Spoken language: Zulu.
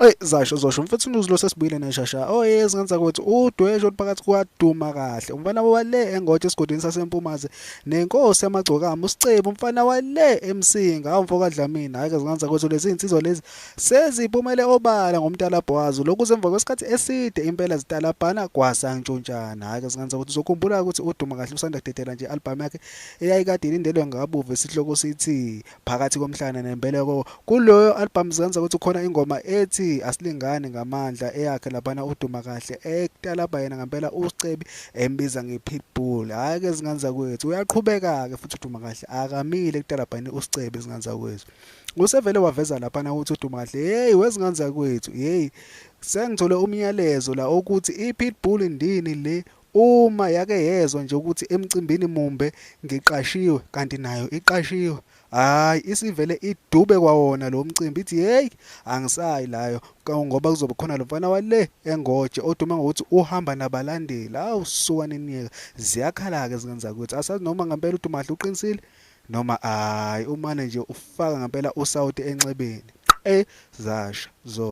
Eyi zasho zosho mfethu unuzi lo sesibuyile neshasha. Oh yes ngenza ukuthi udweshu oluphakathi kwaduma kahle. Umfana wale engotshe esigodini saseMpumaze nenkosi yamagcokama uSicebi umfana wale eMsinga. Hawu mfo kaDlamini hhayi ke zingenza ukuthi lezi zinsizwa lezi seziphumele obala ngomtalabho wazo. Lokhu semva kwesikhathi eside impela zitalabhana kwasantshontshana. Hhayi ke zingenza ukuthi uzokhumbula ukuthi uduma kahle usanda kudedela nje i-album yakhe eyayikade ilindelwe ngabovu esihloko sithi Phakathi komhlane nembeleko kuloyo album zenza ukuthi khona ingoma ethi asilingani ngamandla eyakhe laphana uduma kahle ekutalabha yena ngempela uScebi embiza nge-pitbull. Hhayi ke zingane zakwethu uyaqhubeka-ke futhi uduma kahle akamile ekutalabhani uScebi zingane zakwethu. Usevele waveza laphana ukuthi uduma kahle hey wezingane zakwethu hey sengithole umyalezo la okuthi i-pitbull ndini le Uma yake yezwa nje ukuthi emcimbini mumbe ngiqashiwe kanti nayo iqashiwe, hhayi isivele idube kwawona lo mcimbi ithi hheyi angisayi layo ngoba kuzobe khona lo mfana wale eNgoje odume ngokuthi uhamba nabalandeli. Hawu suka niniyeka, ziyakhala-ke izingane zakwethu. Asazi noma ngempela uDumahle uqinisile noma hhayi, umane nje ufaka ngempela usawoti enxebeni. Qe zasha zo.